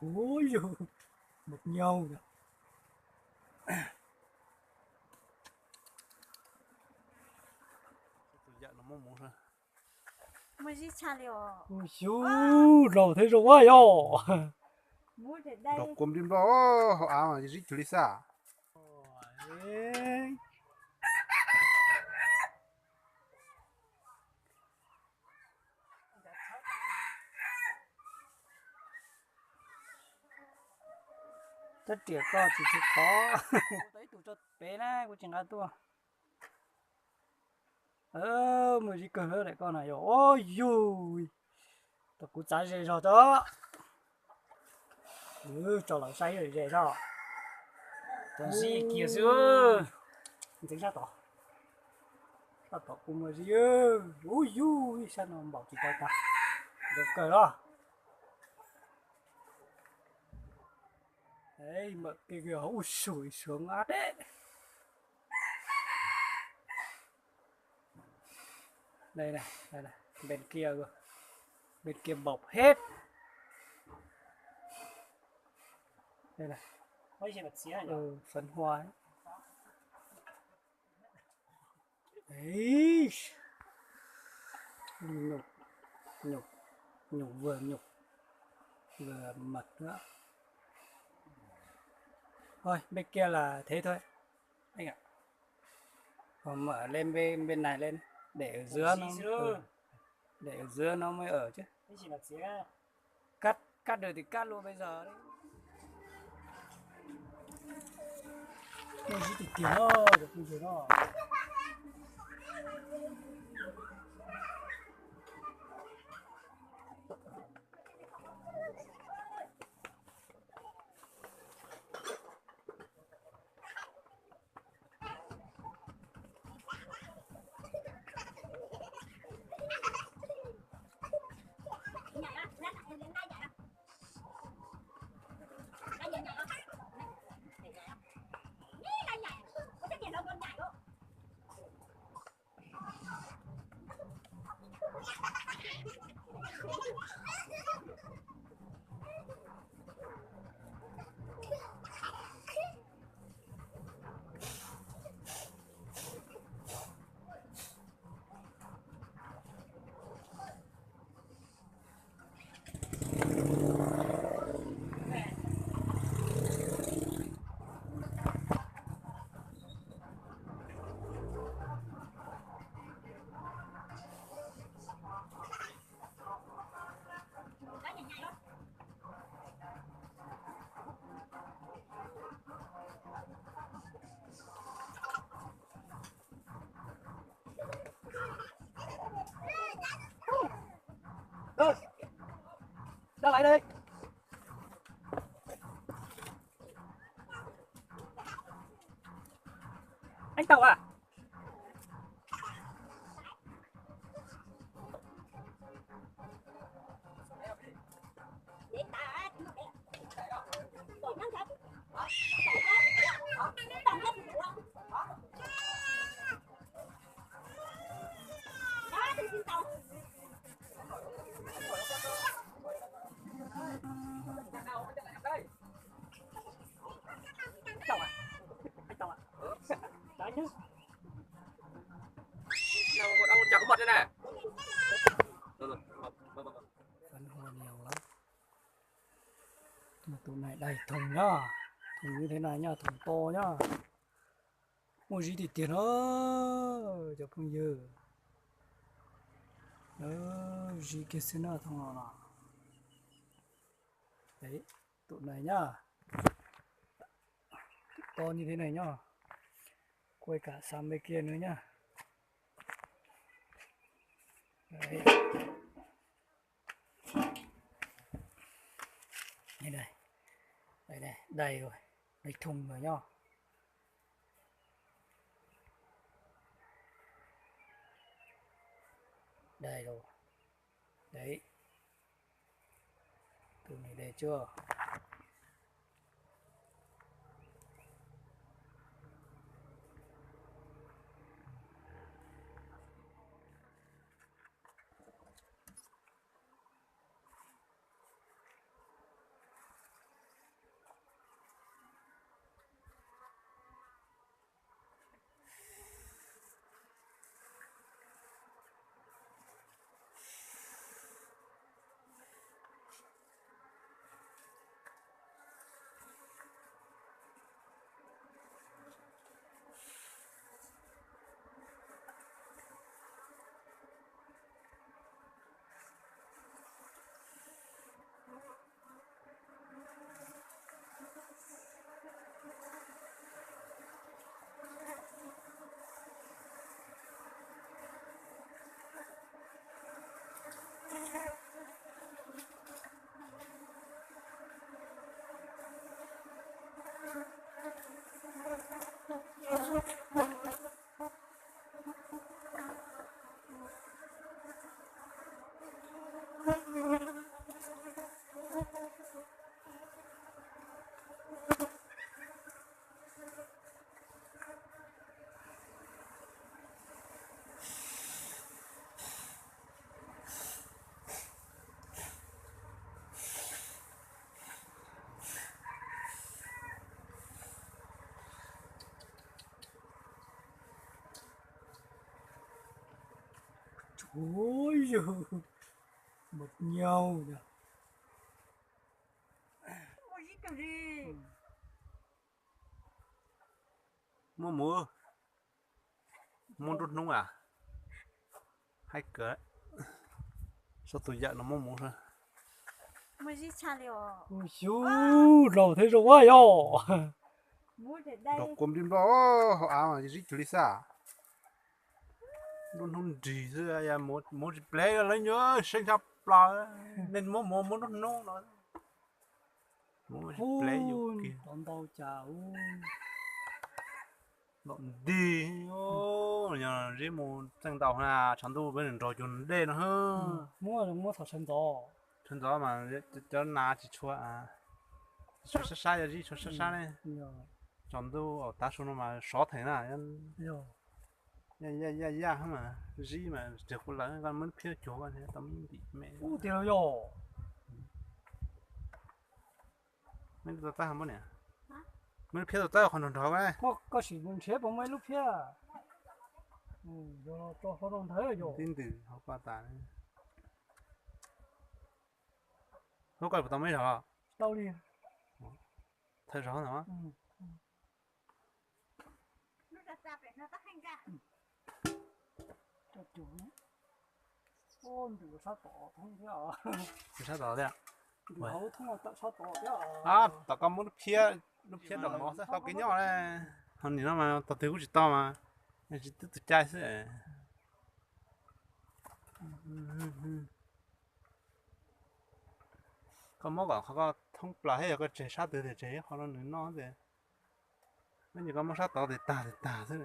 Ui yus, một nhau. Ui yus, laus thiab zoo ua yog. Nrog kua npij nploj hauv av mas zib cuag li xwb. Tsob riam koj tsis tshua khov. Tau ib tug tso pem na, kuv tsis nqa tuaj. Muaj zib kawg daim koj na yog. Ua yus, tau kuv txav ze zog tso. Tso los saib ze zog. Tau zib kiag xwb. Ntxeev sab tod, sab tod kuj muaj zib. Ua yus, ib sab no npaum tsis tau tag. Zoo kawg los. Mawm kiag ub sug sua ab deb. Đây này, đây này, bên kia kìa. Bên kia bọc hết. Đây này. Ôi, gì mà xía nhỉ? Ừ, phấn hoa ấy. Đấy. Nhục, nhục, nhục vừa nhục vừa mật nữa. Thôi, bên kia là thế thôi. Anh ạ. Còn mở lên bên, bên này lên. Để ở giữa nó, ừ, để ở giữa nó mới ở chứ. Cắt, cắt được thì cắt luôn bây giờ đấy. Ua zib tiag tiag no, cov phooj ywg no. Ra lại đây. Anh Tẩu à? Phấn hoa nhiều lắm. Mà tụi này đầy thùng nhá. Thùng như thế này nhá, thùng to nhá. Muaj zib tiag tiag no, cov phooj ywg. Zib kiag xwb no, thoob no los. Đấy, tụm này nhá. Tụm to như thế này nhá. Quay cả sang bên kia nữa nhá. Đấy. Đây, đây. Đây, đây, đầy rồi. Đầy thùng rồi nhá. Đây rồi. Đấy. Từ này đây chưa? Ui yog, mus nyau. Muaj mus, muaj nruab hnub a, haib kawg. Txhua tus yam no muaj mus. Xyov, laus thiab zoo a yog. Nrog kua nplij nploj hauv av mas zib cuag li xwb. Nruab hnub nrig xwb, muab tsis plev lawv nyuaj seeb tshaj plaws. Nej muab mus muab nruab hnub no. Muab tsis plev yus kiag. Ntau cas nti, yog zib mus txeej ntau na, tshav ntuj peb nrog cuag dej no. Muab muab thaum sawv ntxov, sawv ntxov mas cov nas tsis tshua, tsis tshua sab sab, yog zib tshua sab sab ne. Tsaus ntuj tav su no mas sov theem na. Yaj yaj yaj mas zib mas riam kuv lawm, koj muab lub phiab cuag koj tau me ntim me. Ub, tiag los yog. Me lub txawb, muab lub phiab txawb qhov nrog nrog. Koj sim nrhiav puas muaj ib lub phiab. Yog tso hlo rau ntawd yog. Tib ntws hauv ko tas. Lub ko puas tau muaj ib zaug? Tau li. Thawj zaug no. Sab tom thiab. Tom koj muab lub phiab, lub phiab nram mov xwb tau kev nyob. Ho nim no mas tog twg kuj tsis tau mas, tsis twb tus cai xwb. Koj muab kom qhov ko thoob plaws thiab, yog koj tseg sab twg tias tseg ib qho rau nws noj tias, nws koj muab sab tod tes tag tes tag xwb.